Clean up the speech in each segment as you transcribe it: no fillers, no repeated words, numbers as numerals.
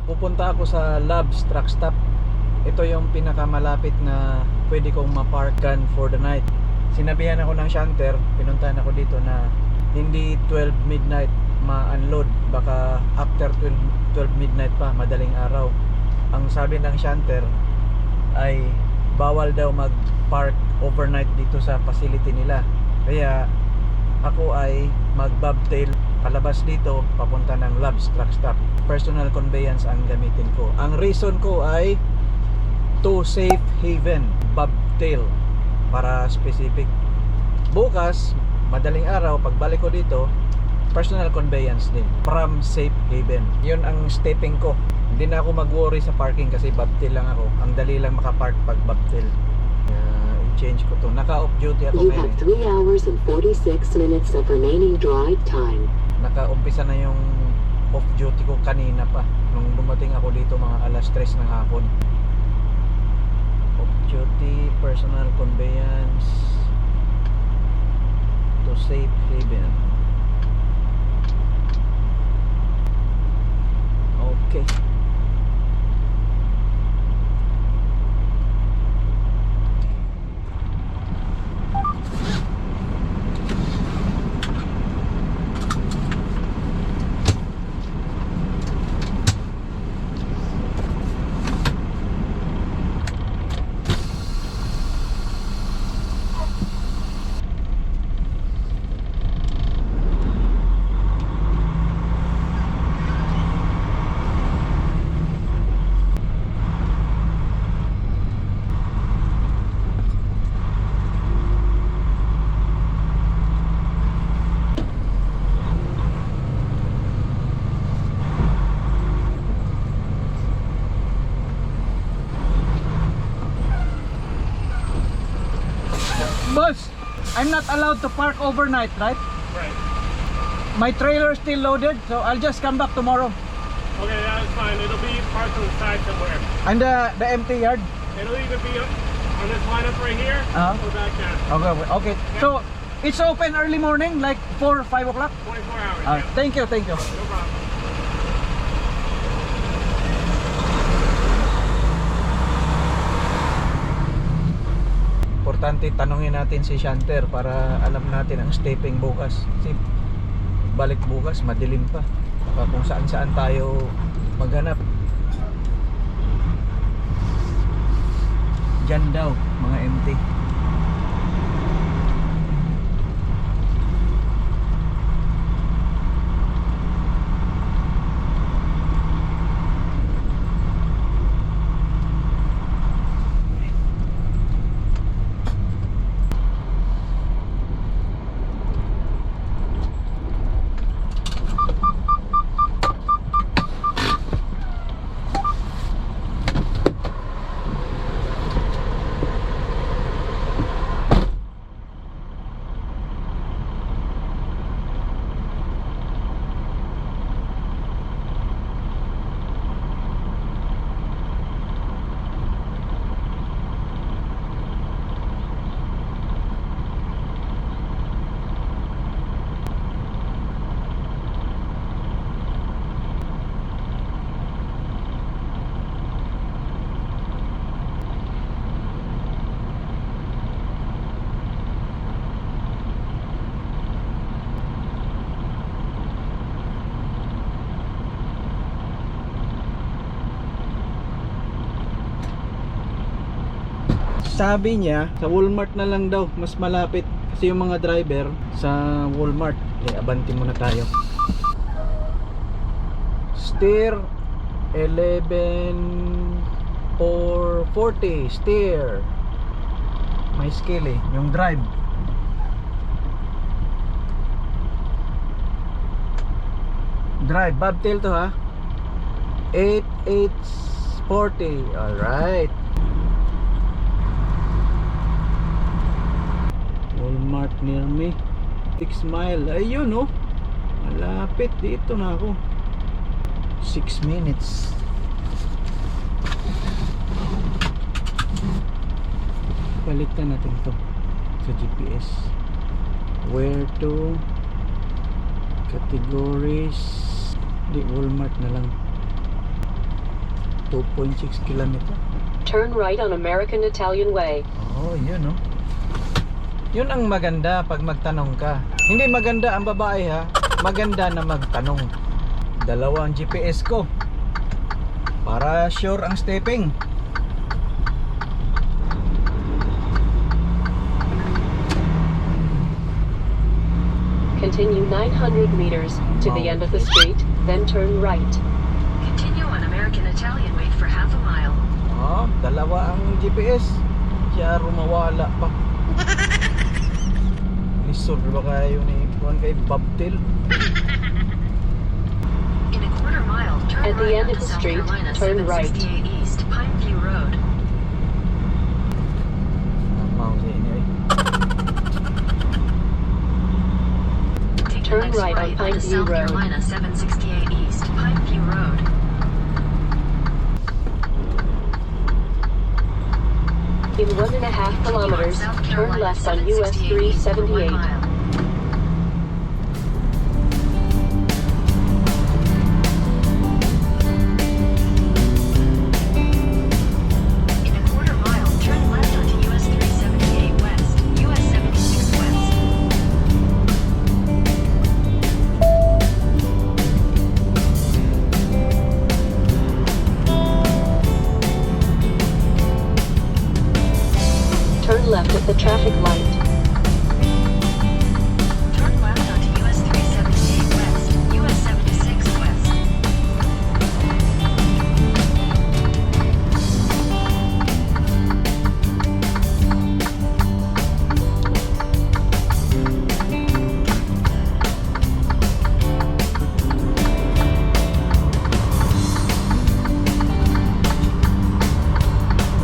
pupunta ako sa Love's Truck Stop. Ito yung pinakamalapit na pwede kong maparkan for the night. Sinabihan ako ng shanter, pinuntahan ako dito na hindi 12 midnight ma-unload, baka after 12 midnight pa, madaling araw. Ang sabi ng shanter ay bawal daw mag-park overnight dito sa facility nila. Kaya ako ay mag-bobtail palabas dito papunta ng Love's Truck Stop. Personal conveyance ang gamitin ko. Ang reason ko ay to safe haven, bobtail para specific. Bukas, madaling araw, pagbalik ko dito, personal conveyance din from safe haven. Yun ang stepping ko. Hindi na ako mag-worry sa parking kasi bobtail lang ako. Ang dali lang makapark pag bobtail. I-change ko to. Naka-off duty ako You have 3 hours and 46 minutes of remaining drive time. Naka-umpisa na yung off duty ko kanina pa. Nung dumating ako dito mga alas 3 ng hapon. Off duty, personal conveyance to safe haven. Okay. Boss, I'm not allowed to park overnight, right? Right. My trailer is still loaded, so I'll just come back tomorrow. Okay, that's fine. It'll be parked on the side somewhere. And the empty yard? It'll either be on this lineup right here or back there. Okay. So, it's open early morning, like 4 or 5 o'clock? 24 hours. Yeah. Thank you. No problem. Importante tanungin natin si Shanter para alam natin ang stepping bukas. Kasi balik bukas, madilim pa. Baka kung saan tayo maghanap. Diyan daw, mga empty. Sabi niya sa Walmart na lang daw, mas malapit kasi yung mga driver sa Walmart. Abanti muna tayo. Steer 11,440 steer. May scale yung drive. Drive, bobtail to ha. 8,840. Alright. Walmart near me. 6 mile. Ayun oh. Malapit dito na ako. 6 minutes. Balikan natin to sa GPS. Where to? Categories. Di Walmart na lang. 2.6 kilometer. Turn right on American Italian Way. Oh, yun no. Yun ang maganda pag magtanong ka. Hindi maganda ang babae ha. Maganda na magtanong. Dalawa ang GPS ko. Para sure ang stepping. Continue 900 meters to the end of the street, then turn right. Continue on American Italian Way for half a mile. Oh, dalawa ang GPS. Kaya rumawala pa. Lisod ba kayo ni Juan kay Babtel? In a quarter mile, turn at the end of the street, turn right. East, Pineview Road. Turn right on Pineview Road. South Carolina 768 East, Pineview Road. In 1.5 kilometers, turn left on US 378. Turn left at the traffic light. Turn left onto US 378 West, US 76 West.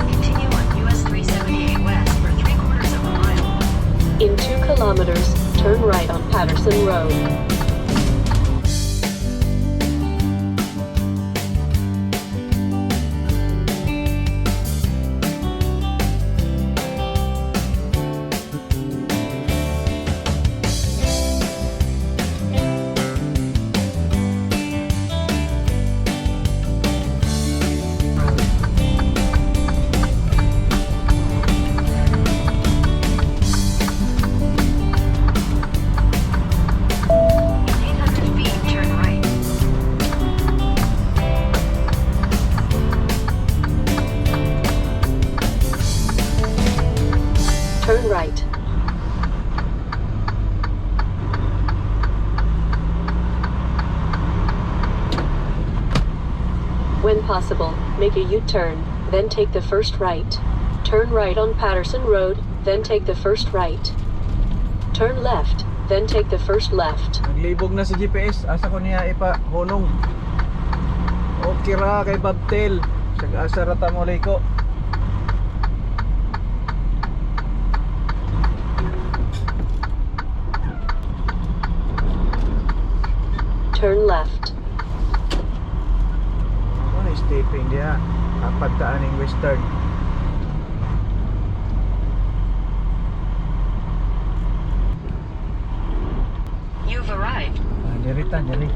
Continue on US 378 West for 3/4 of a mile. In 2 kilometers, turn right on Patterson Road. Turn right. When possible, make a U-turn, then take the first right. Turn right on Patterson Road, then take the first right. Turn left, then take the first left. Naglibog na sa GPS. Asa ko niya ipahulong. Okay ra kay Babtel. Sag-asa ra ta mo ko. Turn left. Ano na stepping diya? Apat taan ng western. You've arrived. Nirita, niri.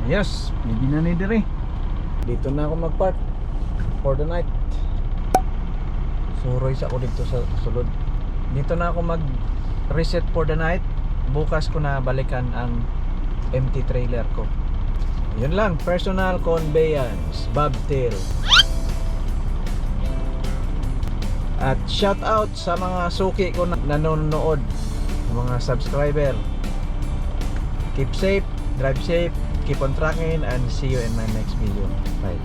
Yes, hindi na ni dire. Dito na ako magpark for the night. Suroy sa ako dito sa sulod. Dito na ako mag-reset for the night. Bukas ko na balikan ang empty trailer ko. Yun lang, personal conveyance, Bobtail. At shout out sa mga suki ko na nanonood, mga subscriber. Keep safe, drive safe, keep on tracking, and see you in my next video. Bye.